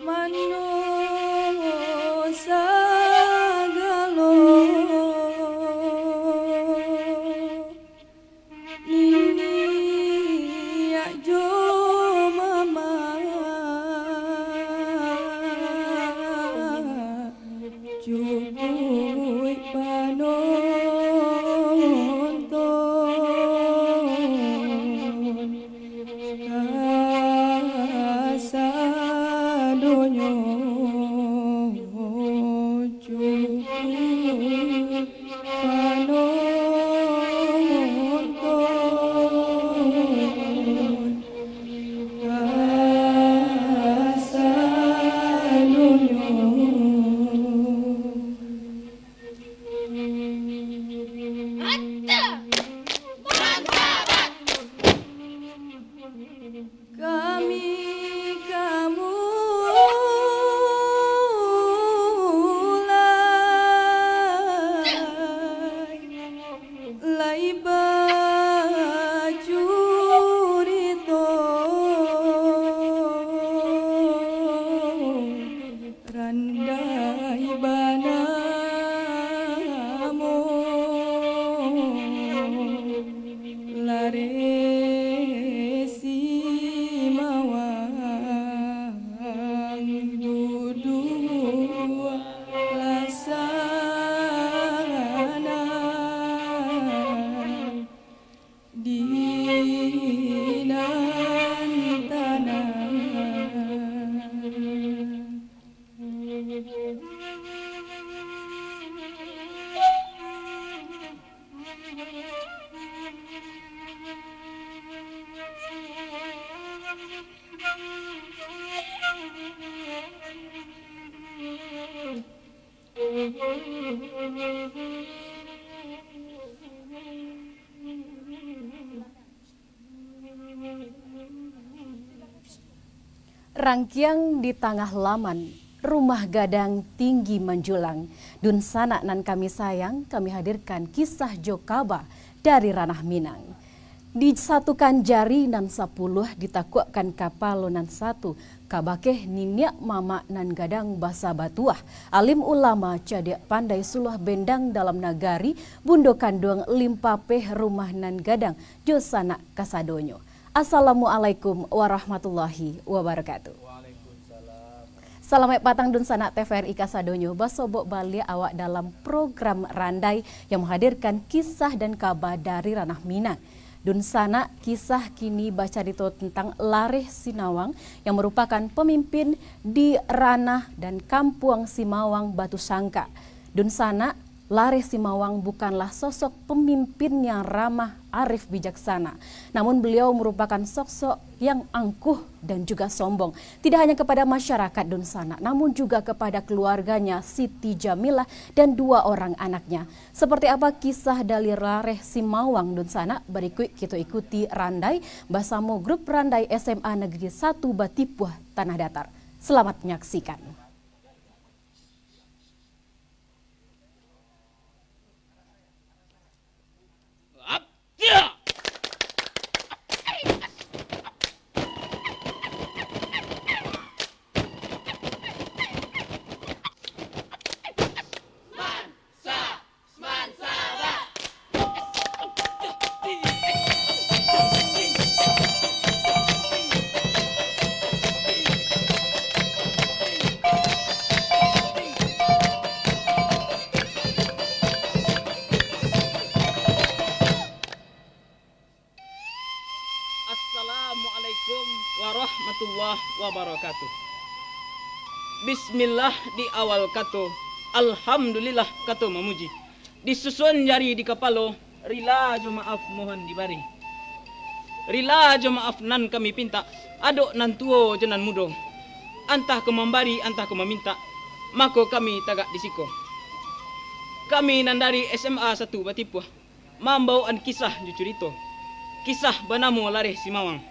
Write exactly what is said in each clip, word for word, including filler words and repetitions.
Mano sagalo niniak jo mamak, cukuik panonton kasadonyo, cukuik panonton kasadonyo. Kami ka mulai, lai bacurito. Randai banamo, lareh simawang, duduak lasanan di nan tanang. Rangkiang di tangah laman, rumah gadang tinggi manjulang. Dunsanak nan kami sayang, kami hadirkan kisah jo kaba dari Ranah Minang. Disatukan jari nan sapuluah, ditakuakkan kapalo nan satu, kabakeh niniak mamak nan gadang basa batuah, alim ulama cadiak pandai suluah bendang dalam nagari, bundo kanduang limpapeh rumah nan gadang jo sanak kasadonyo. Assalamualaikum warahmatullahi wabarakatuh. Waalaikumsalam. Salamaik patang dunsanak T V R I kasadonyo, basobok baliak awak dalam program Randai yang menghadirkan kisah dan kaba dari Ranah Minang. Dunsanak, kisah kini bacarito tentang Lareh Sinawang yang merupakan pemimpin di Ranah dan Kampuang Simawang Batu Sangka. Dunsanak, Lareh Simawang bukanlah sosok pemimpin yang ramah, arif, bijaksana, namun beliau merupakan sosok yang angkuh dan juga sombong, tidak hanya kepada masyarakat dunsanak, namun juga kepada keluarganya Siti Jamilah dan dua orang anaknya. Seperti apa kisah dari Lareh Simawang dunsanak? Berikut kita ikuti Randai bersama grup Randai S M A Negeri satu Batipuah, Tanah Datar. Selamat menyaksikan. Assalamualaikum warahmatullahi wabarakatuh. Bismillah di awal kato, alhamdulillah kato mamuji. Disusun jari di kapalo, rila jo maaf mohon dibari. Rila jo maaf nan kami pintak, adok nan tuo jo nan mudo. Antah ka mambari, antah ka mamintak, mako kami tagak di siko. Kami nan dari S M A satu Batipuah, mambawaan kisah jo curito. Kisah banamo Lareh Simawang.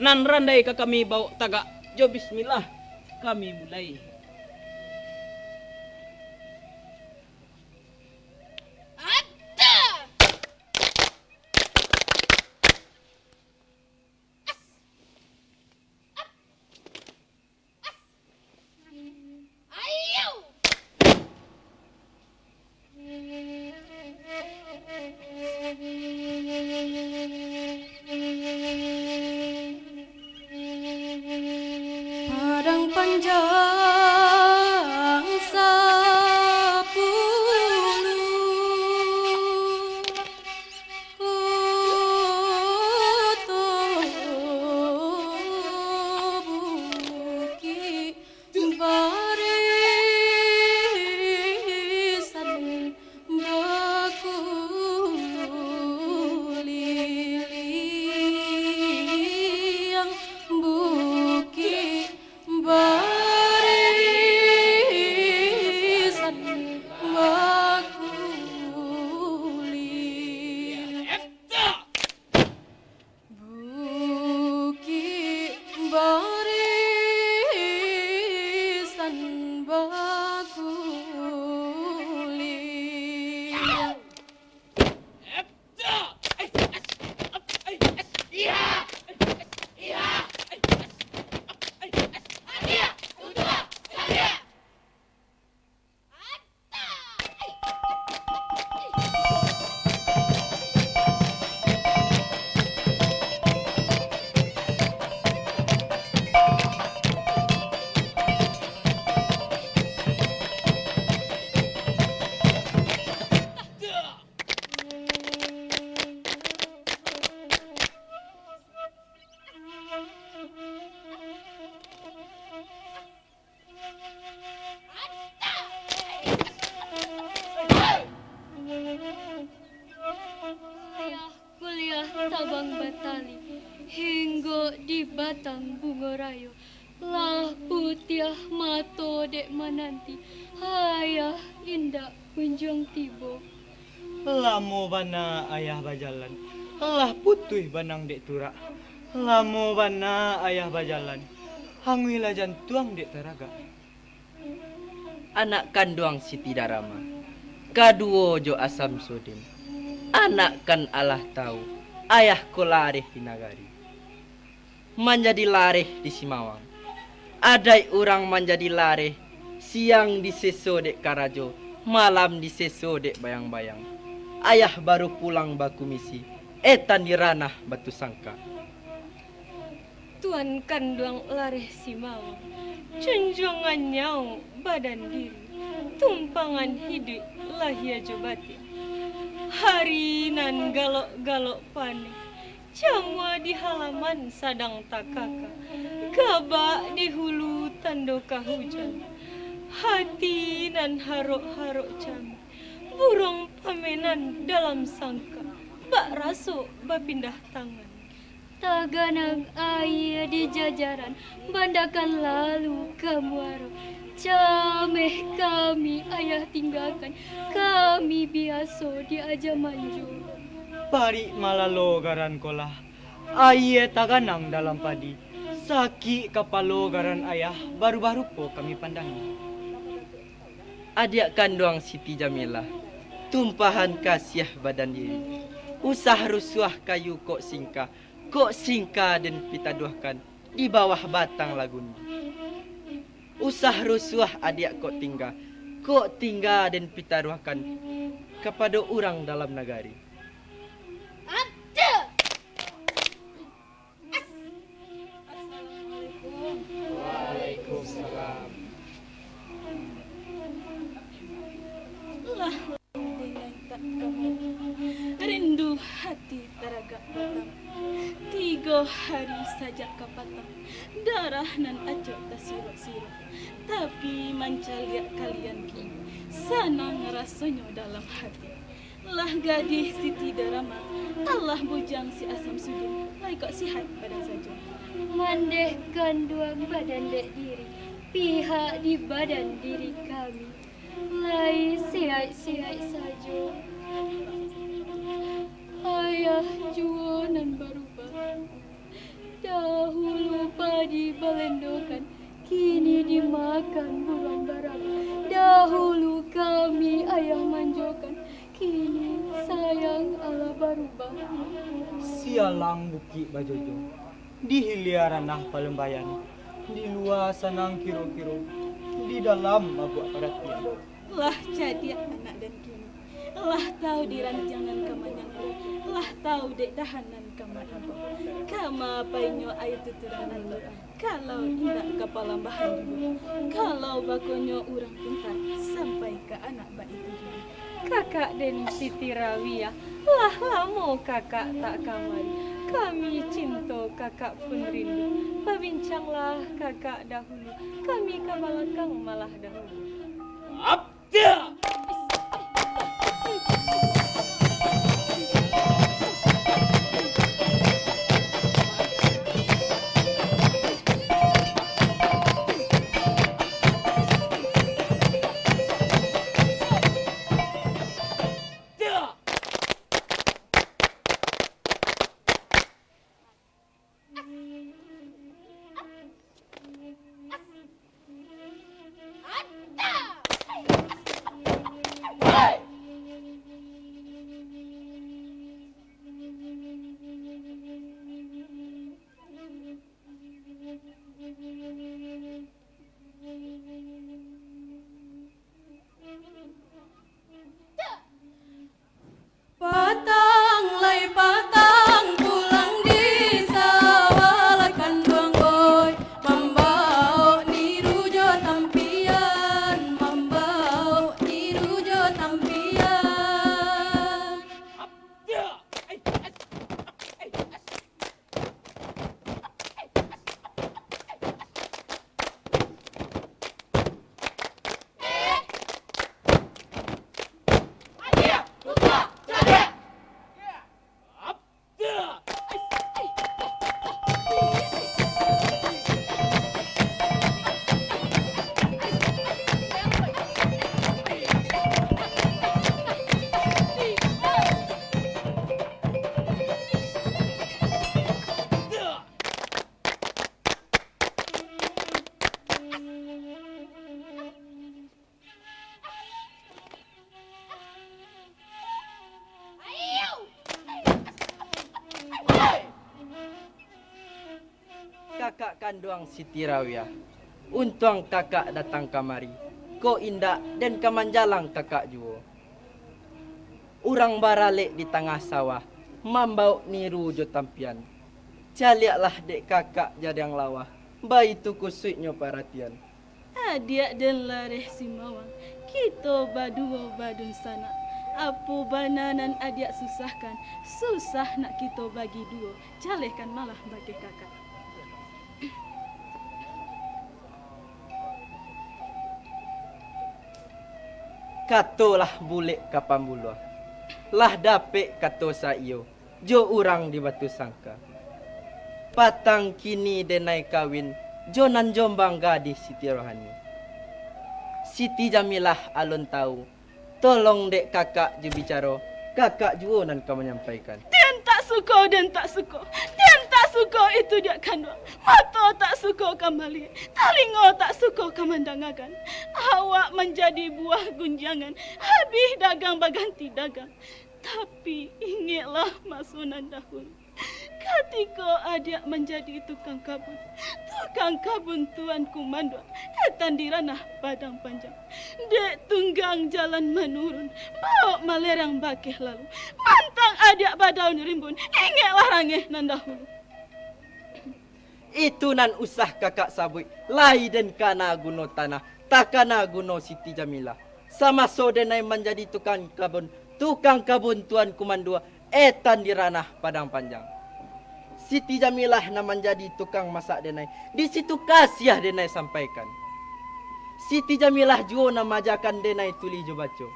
Nan randai ka kami bawok tagak, jo bismillah kami mulai. Yang panjang sapuluh koto bukik barisan bakuliliang bukik barisan bakuliliang. Bukik barisan bakuliliang. Ayah kuliah tabang batali, hinggok di batang bungo rayo. Lah putiah mato dek mananti, ayah indak kunjuang tibo. Lamo bana ayah bajalan, lah putuih banang dek turak. Lamo bana ayah bajalan, hanguihlah jantuang dek taragak. Anak kanduang Siti Darama, kaduo jo Asam Sudin. Anak kan alah tawu, ayah ko lareh di nagari. Manjadi lareh di Simawang. Adaik urang manjadi lareh, siang diseso dek karajo, malam diseso dek bayang-bayang. Ayah baru pulang bakumisi, etan di ranah Batusangka. Tuan kanduang lareh Simawang, junjuangan nyawo badan diri, tumpangan hiduik lahia jo batin. Hari nan galok-galok paneh, jamua di halaman sadang takaka, gabak di hulu tando ka hujan. Hati nan harok-harok cameh, buruang pamenan dalam sangka, bak raso bapindah tangan. Taganang aia di jajaran, bandakan lalu ka muaro. Cameh kami ayah tinggakan, kami biaso diaja manjo. Parik malalo garan ko lah, aia taganang dalam padi. Sakik kapalo garan ayah, barubah rupo kami pandangi. Adiak kanduang Siti Jamilah, tumpahan kasiah badan diri. Usah rusuah kayu kok singka, kok singka den pitaduahkan di bawah batang lagun. Usah rusuah adiak kok tingga, kok tingga den pitaduahkan kapado urang dalam nagari. Assalamualaikum. Waalaikumsalam. Lah lamo denai tak kamari, rindu hati taragak batang. Tigo hari sajak ka patang, darah nan acok tasirok-sirok. Tapi mancaliak kalian kini, sanang rasonyo dalam hati. Lah gadih Siti Darama, alah bujang si Asam Sudin, lai kok sihat badan sajo. Mandeh kanduang badan dek diri, pihak di badan diri kami, lai sihat-sihat sajo. Ayah juo nan barubah. Dahulu padi balendokan, kini dimakan buruang barabah. Dahulu kami ayah manjokan, kini sayang alah barubah. Sialang bukik bajojo, di hilia ranah palambayan, di lua sanang kiro-kiro, di dalam babuak paratian. Lah cadiak anak den kini, lah tahu di rantiang nan ka manyangko, lah tahu dek dahan nan ka maimbau. Kama painyo aia tuturan Al-Quran. Kalau indak ka palambahan dulu, kalau bakonyo urang pintar, sampai ka anak baitu juo. Kakak den Siti Rawiah, lah lamo kakak tak kamari. Kami cinto, kakak pun rindu. Babincanglah kakak dahulu, kami ka balakang malah dahulu. Abda! Patang lai patang, pulang di sawah lah kanduang, oi. Mambaok niru jo tampian, mambaok niru jo tampian. Kakak kanduang Siti Rawiah, untuang kakak datang kamari. Kok indak, den ka manjalang kakak juo. Urang baralek di tangah sawah, mambaok niru jo tampian. Caliaklah dek kakak jadiang lawah, baitu kusuiknyo paratian. Adiak den lareh Simawang, kito baduo badunsanak. Apo bana nan adiak susahkan, susah nak kito bagi duo, jalehkan malah bakeh kakak. Kato lah bulek ka pambuluah, lah dapek kato saiyo jo urang di Batu Sangka. Patang kini denai kawin jo nan Jombang gadih Siti Rohani. Siti Jamilah alun tawu, tolong dek kakak jo bicaro, kakak juo nan ka manyampaikan. Den tak suko, den tak suko, den tak suko itu diak kanduang. Mato tak suko ka maliek, talingo tak suko ka mandangakan. Awak manjadi buah gunjiangan, habih dagang baganti dagang. Tapi, ingeklah maso nan dahulu. Katiko adiak manjadi tukang kabun, tukang kabun Tuan Kumanduang, etan di ranah Padang Panjang. Dek tunggang jalan manurun, baok malerang bakeh lalu. Mantang adiak badaun rimbun, ingeklah rangeh nan dahulu. Itu nan usah kakak sabuik, lai den kana guno tanah, takana guno Siti Jamilah. Samaso denai manjadi tukang kabun, tukang kabun Tuan Kumanduang, etan di ranah Padang Panjang. Siti Jamilah nan manjadi tukang masak denai, di situ kasiah denai sampaikan. Siti Jamilah juo nan maajakan denai tuli jo baco.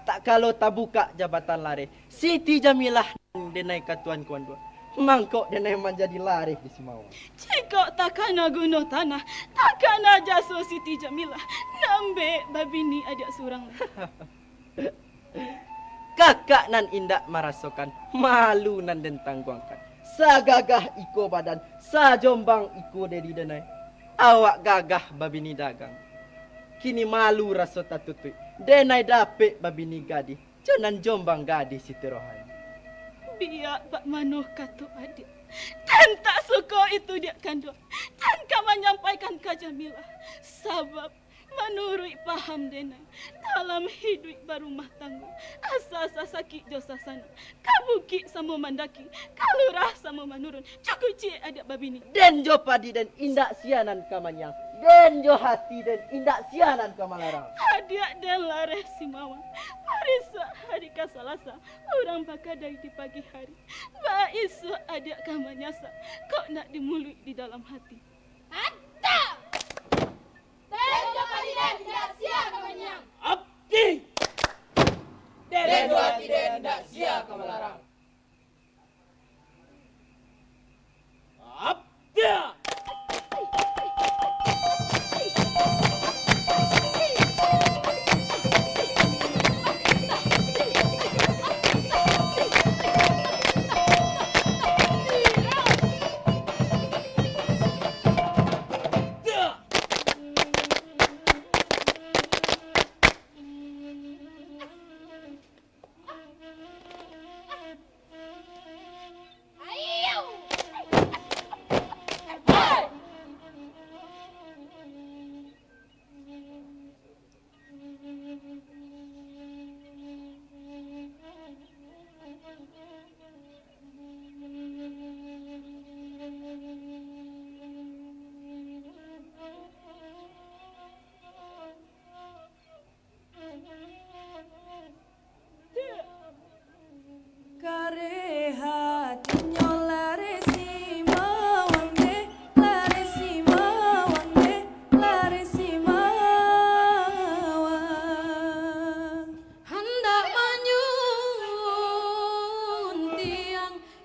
Tak kalo tabukak jabatan lareh, Siti Jamilah denai ka Tuan Kumanduang, mangko denai manjadi lareh di Simawang. Jikok takana guno tanah, takana jaso Siti Jamilah, nambek babini adiak surang lai. Kakak nan indak marasokan malu nan den tangguangkan. Sagagah iko badan, sajombang iko diri denai, awak gagah babini dagang. Kini malu raso tatutuik, denai dapek babini gadih, jo nan Jombang gadih Siti Rohani. Biak bak mano kato adiak, den tak suko itu diak kanduang, den ka manyampaikan ka Jamilah, sabab Manuruik paham denai, dalam hiduik barumah tanggo, asa-asa sakik jo sasanang, ka bukik samo mandaki, ka lurah samo manurun, cukuik ciek adiak babini. Den jo padi den indak sia nan ka manyang, den jo hati den indak sia nan ka malarang. Adiak den lareh Simawang, barisuak hari ka Salasa, urang bakadai di pagi hari. Baa isuak adiak ka manyasa, kok nak dimuluik di dalam hati. Atak! Den jo padi den indak sia ka manyang. Abdi! Den jo hati den indak sia ka malarang. Abdi! Kareh hatinyo lareh Simawang deh, lareh Simawang deh, lareh Simawang. Handak manyuntiang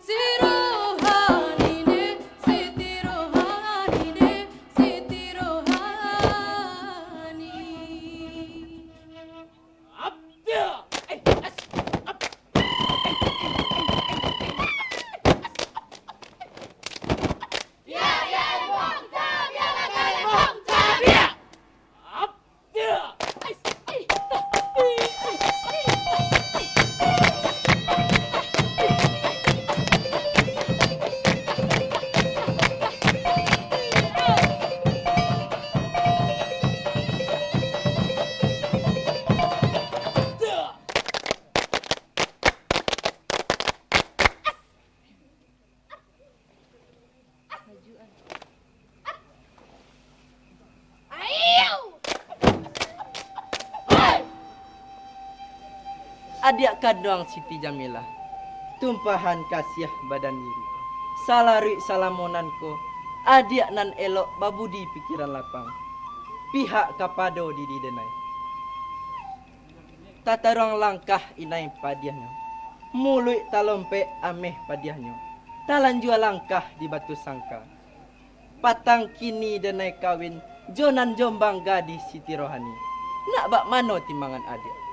si Rohani deh, Siti Rohani deh, Siti Rohani. Adiak kanduang Siti Jamilah, tumpahan kasiah badan diri. Salaruik salamo nan ko, adiak nan elok babudi pikiran lapang, pihak kapado diri denai. Tataruang langkah inai padiahnyo, muluik talompek ameh padiahnyo, talanjua langkah di Batu Sangka. Patang kini denai kawin jo nan Jombang gadih Siti Rohani. Nak bak mano timbangan adiak?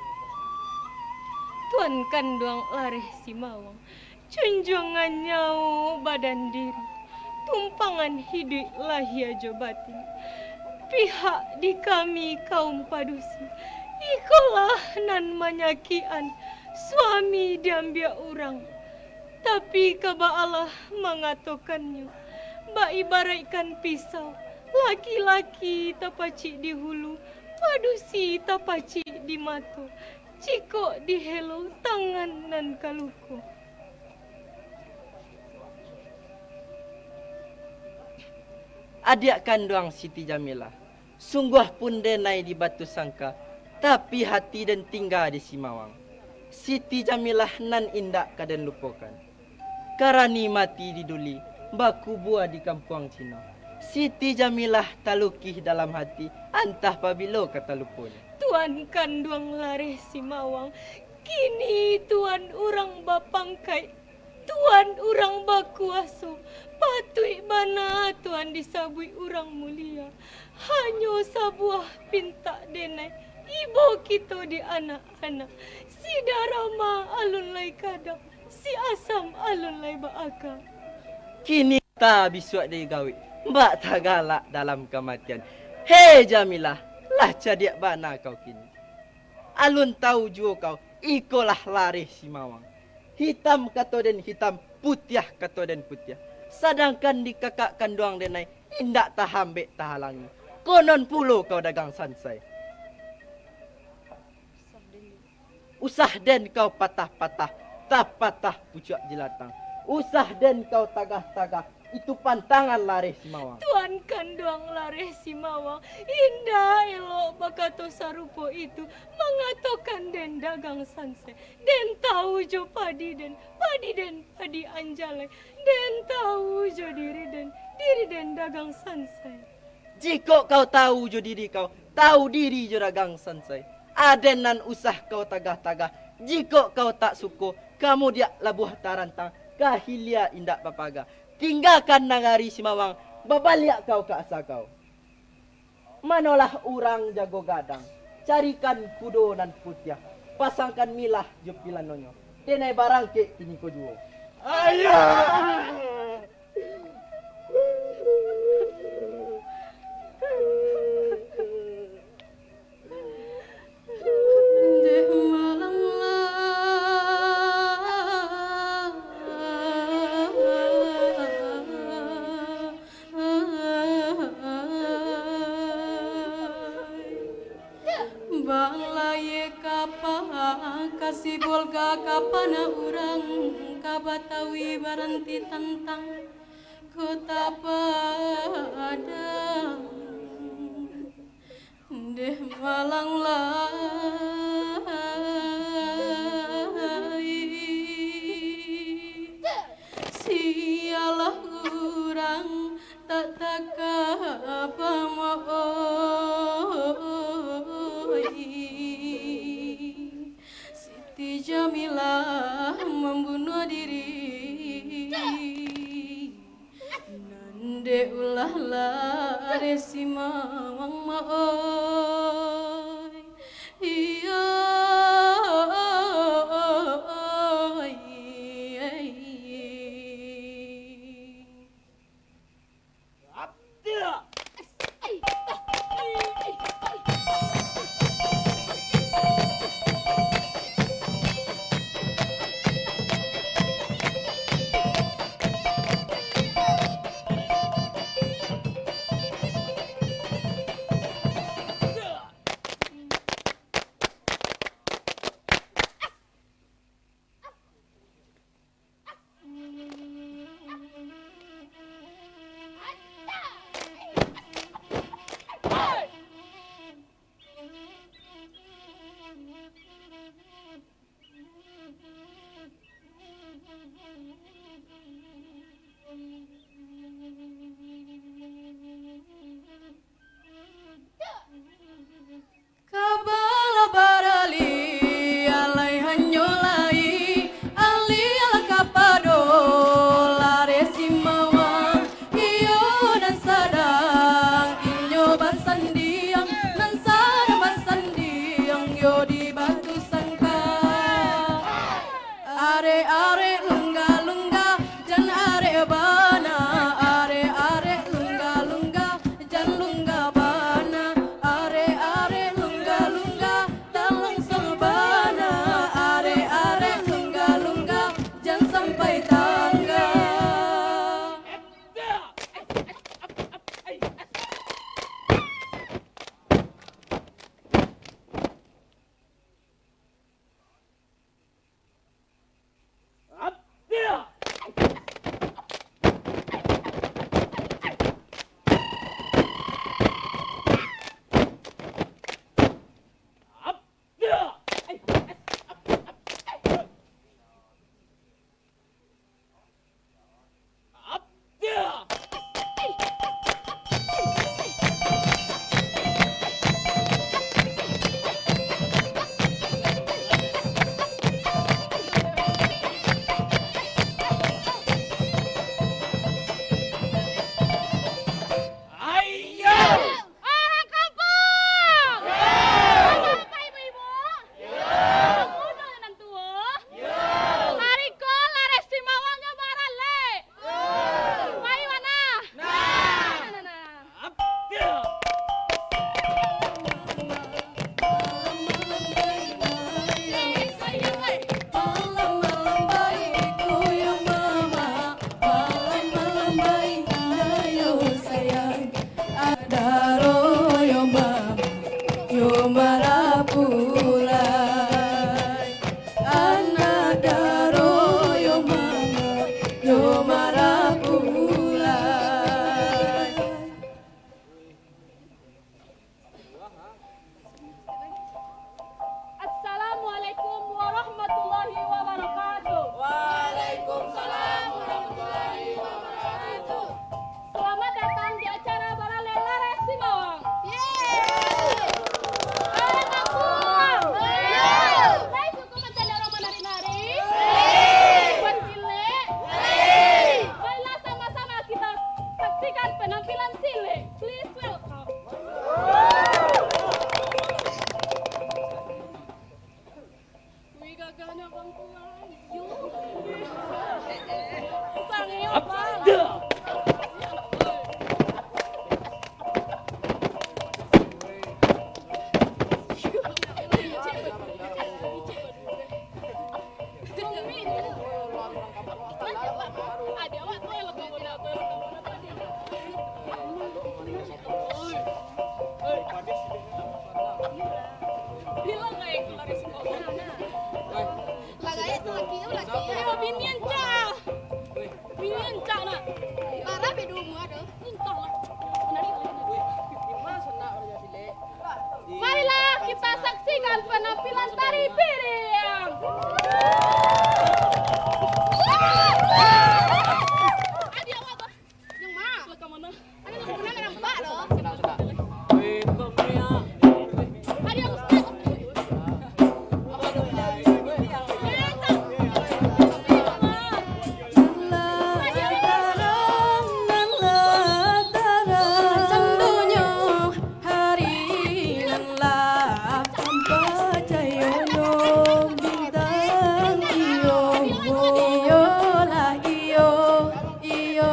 Tuan kanduang lareh Simawang, junjuangan nyawo badan diri, tumpangan hiduik lahia jo batin. Pihak di kami kaum padusi, ikolah nan manyakikan, suami diambiak urang. Tapi kaba Allah mangatokannyo, baibaraikkan pisau, laki-laki tapacik di hulu, padusi tapacik di mato, cikok di helo tangan nan ka luko. Adiak kanduang Siti Jamilah, sungguah pun denai di Batu Sangka, tapi hati den tingga di Simawang. Siti Jamilah nan indak ka den lupokan. Karani mati di duli, bakubua di kampuang Cino. Siti Jamilah talukih dalam hati, antah pabilo ka taluponyo. Tuan kanduang lareh Simawang, kini tuan urang bapangkaik, tuan urang bakuaso, patuik bana tuan disabuik urang mulia. Hanyo sabuah pintak denai, ibo kito di anak-anak, si darama alun lai kadang, si asam alun lai baaka. Kini ta bisuak digawik, bak tagalak dalam kamatian. Hei Jamilah, lah cadiak bana kau kini. Alun tahu juo kau, ikolah lareh Simawang. Hitam kato den hitam, putiah kato den putiah. Sadangkan di kakak kanduang denai, indak tahambek tahalangi. Konon pulo kau dagang sansai. Usah den kau patah-patah, tapatah pucuak jilatang. Usah den kau tagah-tagah, itu pantangan lareh Simawang. Tuan kanduang lareh Simawang, indak elok bakato sarupo itu, mangatokan den dagang sansai. Den tahu jo padi den, padi den padi anjalai. Den tahu jo diri den, diri den dagang sansai. Jikok kau tahu jo diri kau, tahu diri jo dagang sansai, aden nan usah kau tagah-tagah. Jikok kau tak suko, ka mudiak Labuah Tarantang, ka hilia indak bapaga. Tinggakan nagari Simawang, babaliak kau ka asa kau. Manolah urang jago gadang, carikan kudo nan putiah, pasangkan milah jo pilanonyo. Denai barangkek kiniko juo. Ayah! Dek malam lai, bang layie kapa, ka Sibolga ka Panah Urang, ka Batawi baranti tantang Kota Padang. Deh malang lai, sialah urang tak takah pamooi. Siti Jamilah mambunuah diri. Nan dek ulah lareh Simawang ma oi. Iyo, oi. Ka balah baralih, alai hanyo lai, alih lah kapado lareh Simawang. Iyo nan sadang inyo basandiang, nan sadang basandiang yo di Batu Sangka. Arek-arek lungga-lungga, jan arek bana. Arek-arek lungga-lungga, jan lungga bana. Arek-arek lungga-lungga, talangsang bana. Arek-arek lungga-lungga, jan sampai tangga. Pilastari piriang. Adiak awak tu. Yang ma? Ka mana? Ado nan pernah nampak lo. Adiak ustaz. Nan lah tarang, nan lah tarang. Candonyo hari nan lah tampak cahayonyo bintang iyo. Iyolah iyo, iyo,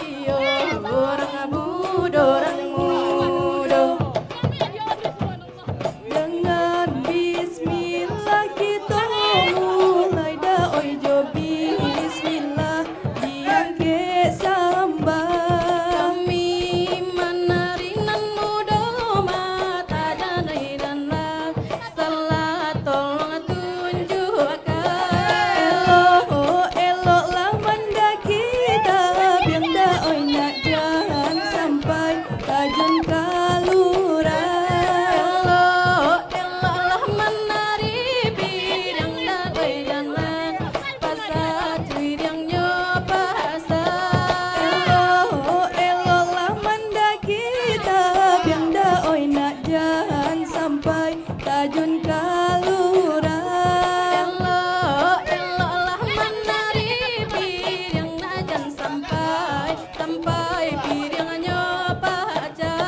iyo, urang mudo, urang mudo. Dengan bismillah kito mulai, da oi, jo bismillah diangkek sambah. Kami manari nan mudo, mata jan oi nan lah, salah tolong tunjuakkan. Elok, eloklah mandaki tabiang, da oi, nak jan sampai tajun ka lurah. Elok, eloklah manari piriang, da oi, jan pasat piriangnyo pasat. Elok, eloklah mandaki tabiang, da oi, nak jan sampai tajun ka lurah. Elok, eloklah manari piriang, nak jan sampai, sampai piriangnyo pacah.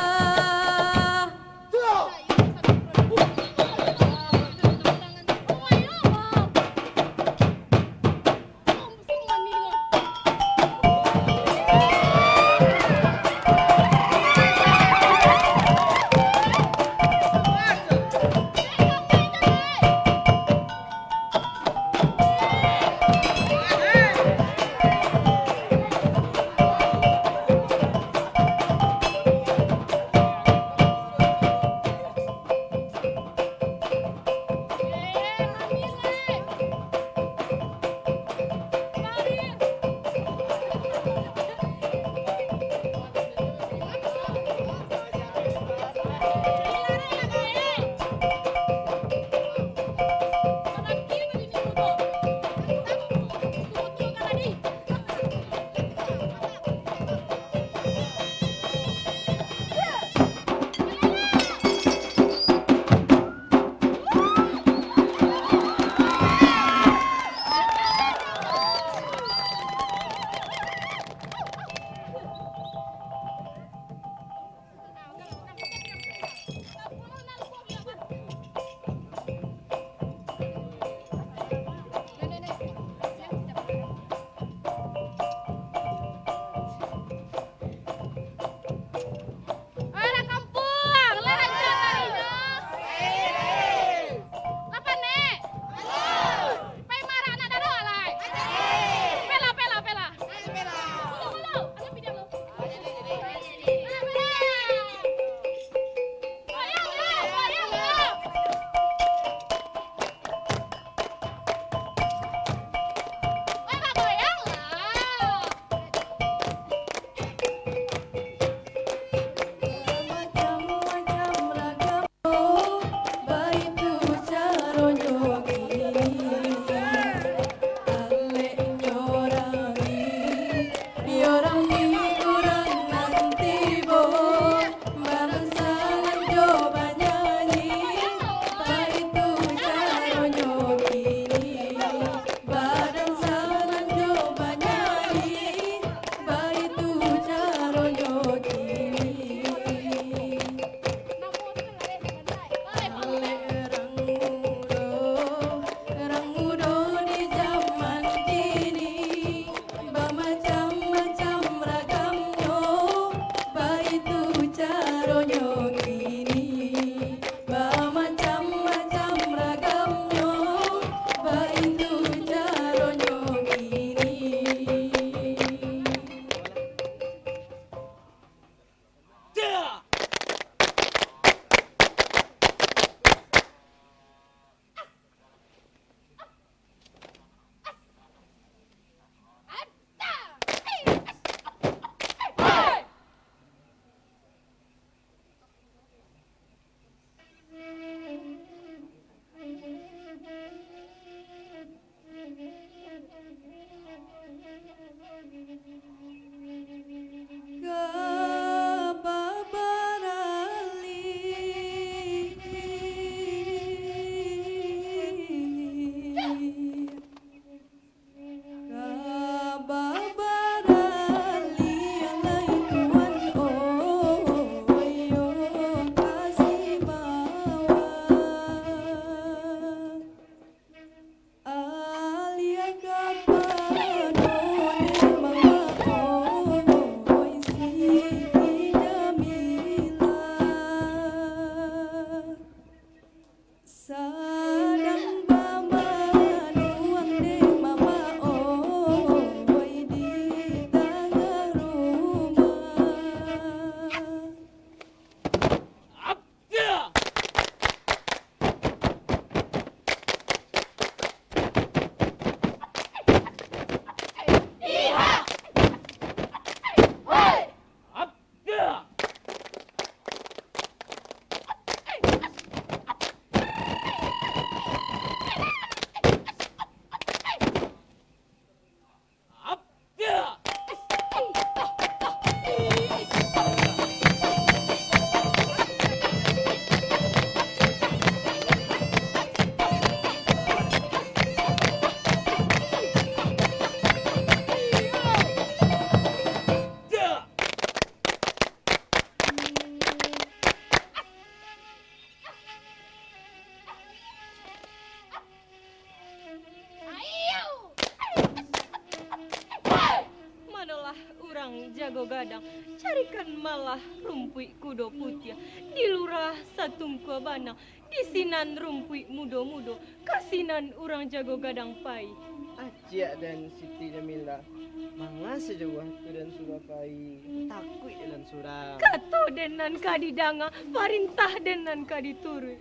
jago gadang, carikan malah rumpuik kudo putiah, di lurah satungkua banang, di sinan rumpuik mudo-mudo, ka sinan urang jago gadang pai. Aciak den Siti Jamilah, manga sajauah tu den surang pai, takuik den surang. Kato den nan ka didanga, parintah den nan ka dituruik.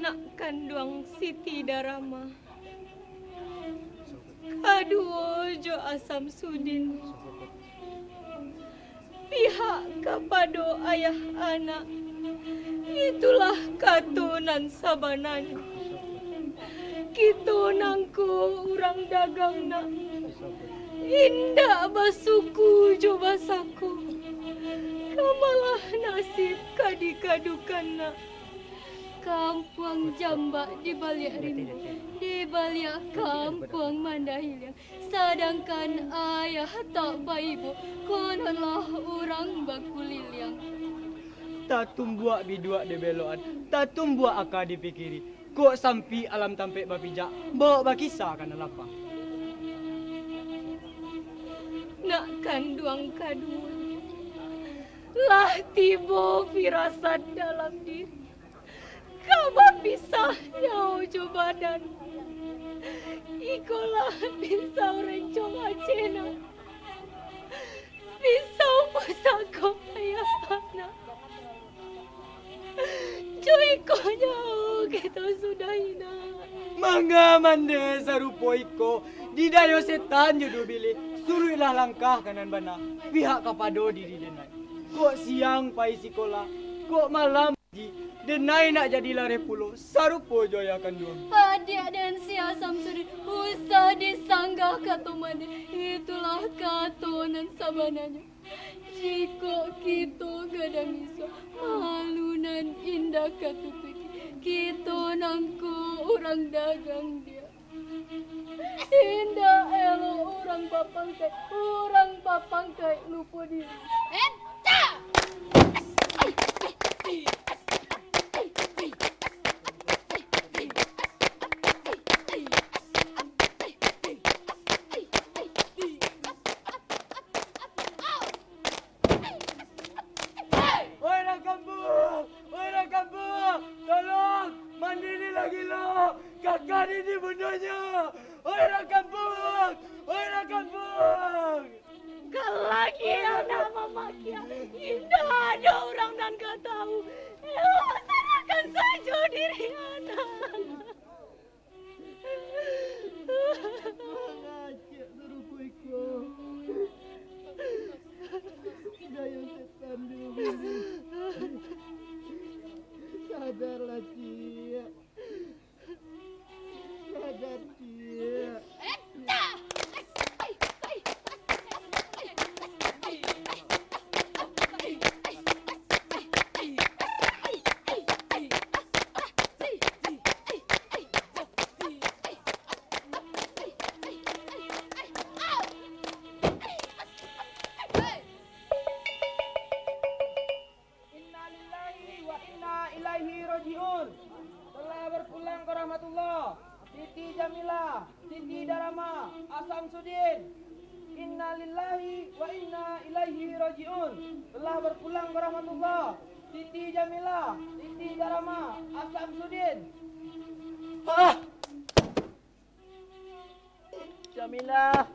Nak kanduang Siti Darama, kaduo jo Asam Sudin. Pihak kapado ayah anak, itulah kato nan sabananyo. Kito nangko urang dagang nak, indak basuku jo basako. Kamalah nasib ka dikadukan nak. Kampuang Jambak di baliak rimbo, di baliak kampuang Mandahiliang. Sadangkan ayah tak baibo, kononlah urang bakuliliang. Tatumbuak biduak di belokan, tatumbuak aka di pikiri. Kok sampik alam tampek bapijak, bawok bakisa ka nan lapang. Nak kanduang kaduo, lah tibo firasat dalam diri. Ka bapisah nyawo jo badan. Ikolah pisau rencong Aceh nak. Pisau pusako ayah anak. Jo iko nyawo kito sudahi nak. Manga mande sarupo iko, didayo setan jo duo bilih, suruiklah langkah ka nan bana, pihak kapado diri denai. Kok siang pai sikolah, kok malam Ji, denai nak jadi lareh pulo, sarupo jo ayah kanduang. Adiak den si Asam Sudin, usah disanggah kato mande, itulah kato nan sabananyo. Jikok kito gadang isuak, malu nan indak ka tutuiki, kito nangko urang dagang diak. Indak elok urang bapangkaik, urang bapangkaik lupo diri. Eta! Oi, urang kampuang! Oi, urang kampuang! Tolong! Mandirilah gilo! Kakak ni dibunuahnyo! Oi, urang kampuang! Oi, urang kampuang! Kalagi anak mamakia, indak ado urang nan ka tahu. Elok, sarahkan sajo diri anak. Mangacek sarupo iko. Dayo setan dulu. Sadarlah, Ciek. Sadar, Ciek. Innalillahi wa inna ilaihi raji'un. Telah berpulang ke rahmatullah, Siti Jamilah, Siti Darama, Asam Sudin. Innalillahi wa inna ilaihi raji'un. Telah berpulang ke rahmatullah, Siti Jamilah, Siti Darama, Asam Sudin. Ah! Jamilah,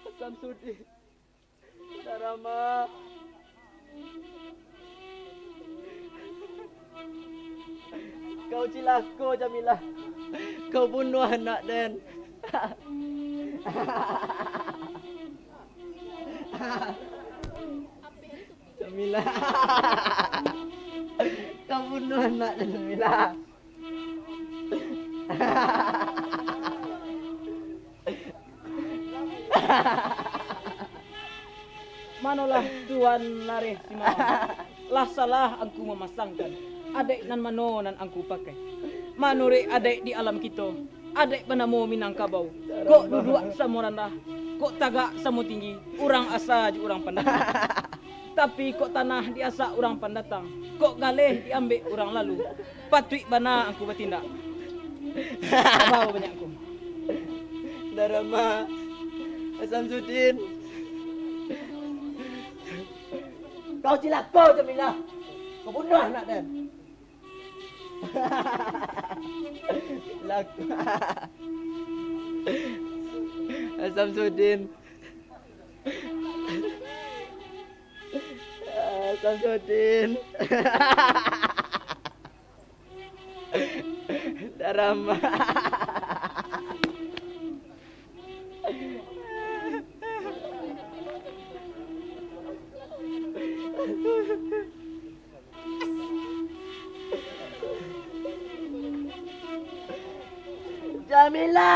Asam Sudin. Darama. Kau cilako, Jamilah. Kau bunuah anak den. Jamilah. Kau bunuah anak den, Jamilah. Manolah Tuan Lareh Simawa. Lah salah angku mamasangkan. Adaik nan mano nan angku pakai? Manuruik adaik di alam kito, Adaik banamo Minangkabau. Kok duduak samo randah, kok tagak samo tinggi, urang asa jo urang pandatang. Tapi kok tanah diasak urang pandatang, kok galeh diambek urang lalu, patuik bana angku batindak. Saba banyak angku. Darama, Samsudin. Kau cilako, Jamilah. Kau bunuah anak den. Lak-, Samsudin. Samsudin. Darama. Jamilah!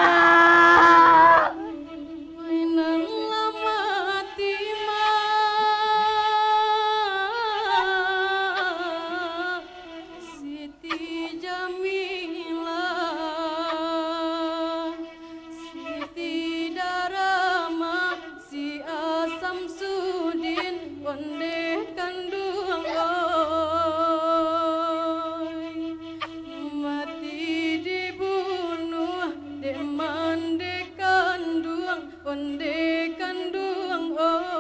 Wai nan lah mati mah, Siti Jamilah, Siti Darama, Si Samsudin, ondeh kanduang, oi. Mati dibunuah dek mandeh kanduang, ondeh kanduang, oi.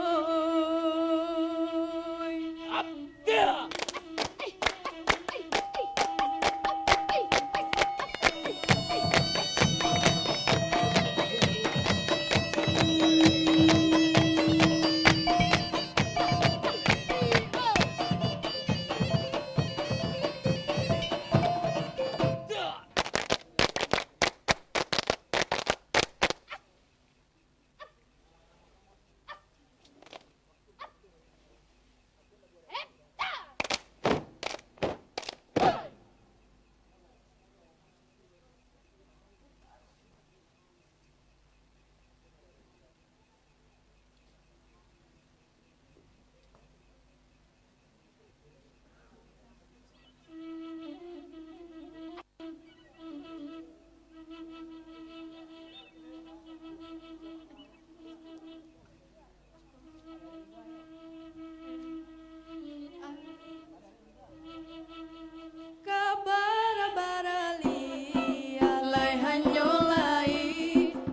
Ka bara-bara lai, lai hanyo lai,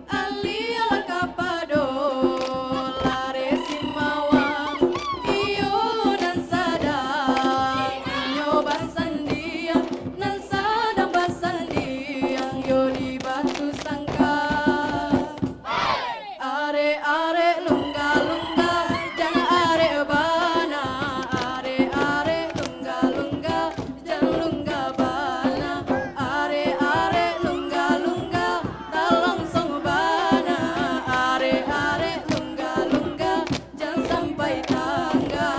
alah lah ka pado, lareh simawa, iyo nan sadang, inyo basandiang, nan sadang basandiang, yo di batu sangka. Arek-arek lungga-lungga, jan arek bana. Arek-arek lungga-lungga, jan lungga bana. Arek-arek lungga-lungga, talangsong bana. Arek-arek lungga-lungga, jan sampai tangga.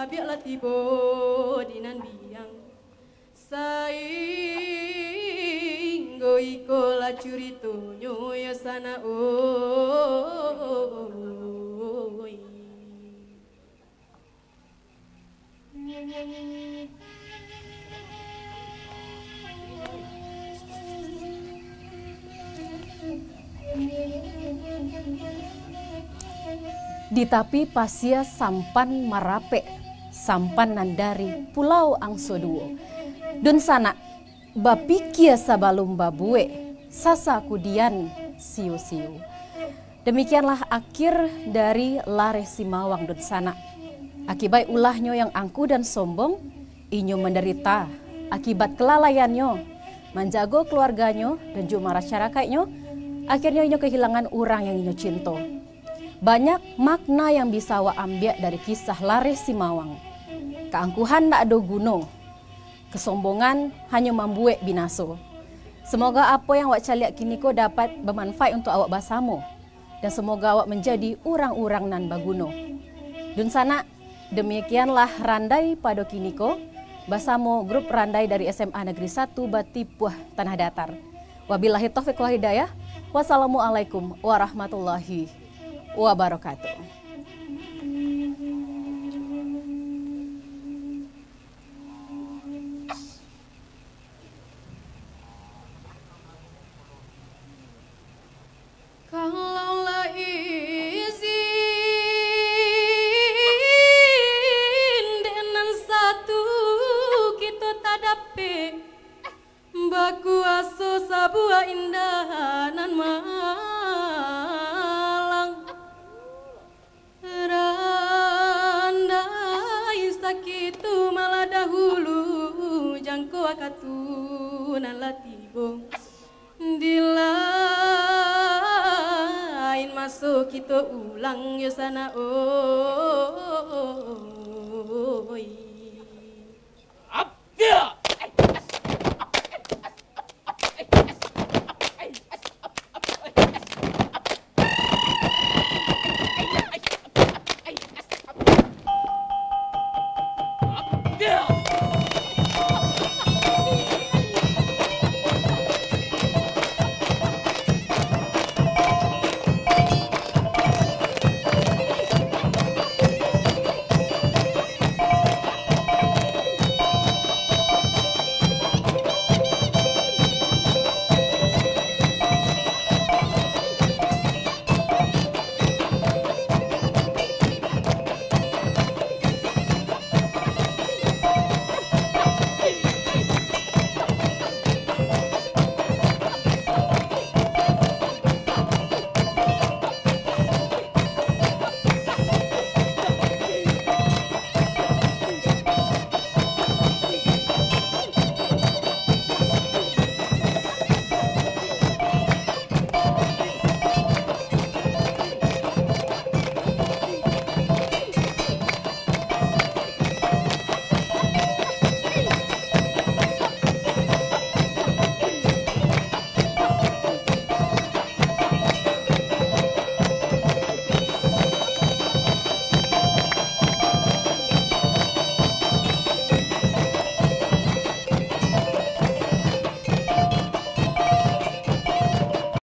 Biaklah tibo di nan biang, sainggo ikolah curitonyo, yo sanak oi. Di tapi pasia sampan marapek, sampan nan dari Pulau Angso Duo. Dunsanak, bapikia sabalun babuek, sasa kudian siyo-siyo. Demikianlah akhir dari Lareh Simawang, dunsanak. Akibat ulahnyo yang angkuh dan sombong, inyo mandarita. Akibat kelalaiannyo manjago keluarganyo dan juo masyarakaiknyo, akhirnyo inyo kahilangan urang yang inyo cinto. Banyak makna yang bisa awak ambiak dari kisah Lareh Simawang. Kaangkuhan ndak ado guno, kasombongan hanyo mambuek binaso. Semoga apo yang awak caliak kiniko dapat bamanfaat untuak awak basamo, dan semoga awak manjadi urang-urang nan baguno. Dunsanak, demikianlah randai pado kiniko, basamo grup randai dari S M A Negeri Satu Batipuah Tanah Datar. Wabillahi taufiq wal hidayah. Wassalamualaikum warahmatullahi wabarakatuh. Kalaulah izin dek nan satu, kito tadapek bakuaso sabuah indah nan malang. Randai sakitu malah dahulu, jangko wakatu nan lah tibo. Di lain maso kito ulang, yo sanak oi. Apiak!